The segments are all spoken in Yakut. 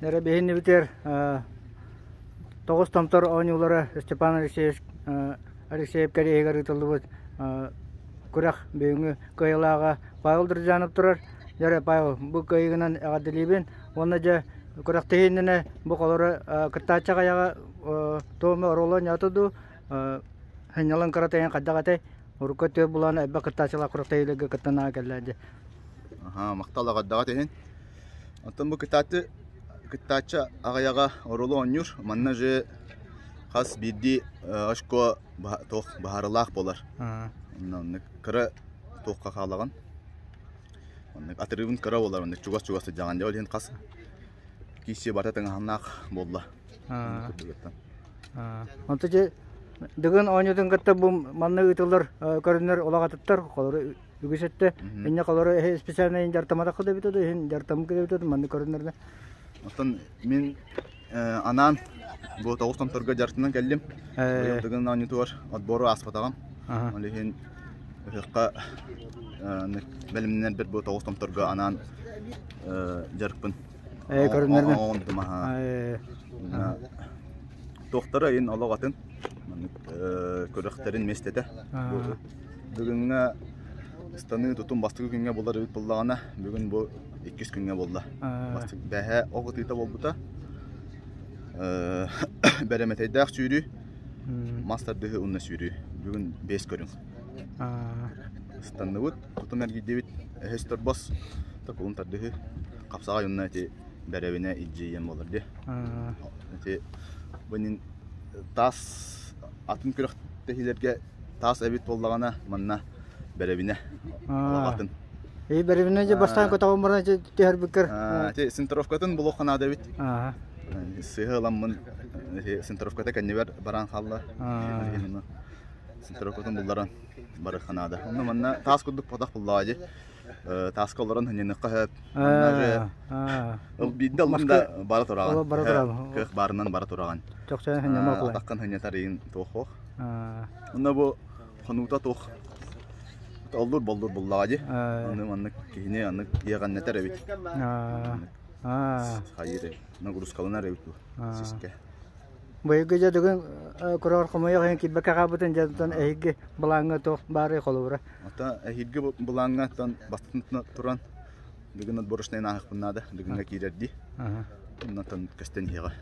Эрэ биһиннибитигэр Тоҕус томтор оонньуулара Степан Алексеевич Алексеев кэриэһигэр ыытыллыбыт күрэх бүгүҥҥү кыайыылааҕа Павел Друзьянов турар. Дьэ, Павел, бу кыайыыгынан эҕэрдэлиибин уонна дьэ күрэхтэһии иннинэ бу холоро кыттааччы аҕыйаҕа туома оруола оонньоото дуу, сынньалаҥ кыра тайан хайдах этэй? Урукку өттүгэр булан элбэх кыттааччылаах күрэхтэһиилэргэ кыттан аҕа кэллэ дьэ. Аһаа, махтал эҕэрдэҕит иһин. Оттон бу кытааты кыттааччы аҕыйаҕа оруолу оонньуур. Манна же хас биирдии очко туох быһаарылаах буолар. Онно кыра туохха хаалаҕын. Оннук атырыыбын кыра буолар, оннук чугас-чугас сылдьаҕын. Дьэ ол иһин хас киирсии барыта тыҥаһыннаах буолла. Онто дьэ Дыгын оонньуутун кытта бу манна ыытыллар көрүннэр улаҕатыттар холору үгүс өттө инньэ холору эһи специально дьартаматахха да эбитэ да иһин дьартаммыт эбитэ да манна көрүннэрнэ. Оттон мин анаан бу тоҕус томторго дьартынан кэллим. Быйыл Дыгын оонньуутугар отбору ааспатаҕым. Ол иһин ыһыахха бэлэмнэнэрбэр бу тоҕус томторго анаан дьарыкпын Көрүннэрнэ. Оҥордум аһаа. Туохтара ыйын олох атын. Маннык күрэхтэрин миэстэтэ. Бүгүҥҥэ ыстаныы тутум бастакы күҥҥэ буолар эбит буоллаҕына, бүгүн бу иккис күҥҥэ буолла. Бастакы бэһэ ох ытыыта буолбута. Бэрэмэтэйдээх сүүрүү, мас тардыһыы уонна сүүрүү. Бүгүн биэс көрүҥ. Ыстанныбыт, тутум эргийдибит, эһэс торбос, токулун тардыһыы, хапсаҕай уонна ити бэрэбинэ илдьийэн буолар дии. Ити бу таас атын күрэхтэһиилэргэ таас эбит буоллаҕына манна бэрэбинэ олох атын. И бэрэбинэ дьэ бастаан көтөҕөн баран түһэрбиккэр Ити центровкатын булуохха наада эбит. Сыыһа ыламмын центровката кэннибэр баран хаалла. Центровкатын булларан барыахха наада. Онно манна таас курдук потах буллаҕа дии. Тааска олорон хынньаныахха сөп. Ол биирдэ ыллым да бара тураҕын. Бара тураҕын. Кыах баарынан бара тураҕын. Чохчоон хынньама кулай. Атаххын хынньатар иин туох ох. Онно бу хонуута туох оллур боллур буллаҕа дии. Аны маннык киһини аннык иэҕэннэтэр эбит. Хайыр эбит. Нагрузкаланар эбит бу сискэ. Быйылгы дьэ бүгүн курор хомойох иһин киирбэккэ хаалбытын дьэ оттон эһиги былааҥҥа туох баарый холобура? Оттон эһиги былааҥҥа оттон бастатан туран бүгүн отборочнай ааһыахпын наада бүгүҥҥэ киирэрдии. Оннотон көстөн иһиэҕэ.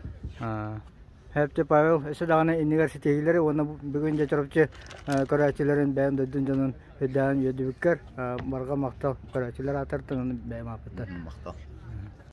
Хэпти Павел өссө даҕаны иннигэр ситиһиилэри уонна бүгүн дьэ Чурапчы көрөөччүлэрин бэйэм дойдун дьонун үрдээн үөрдүбүккэр барҕа махтал көрөөччүлэр аатартан бэйэм ааппыттан. Махтал.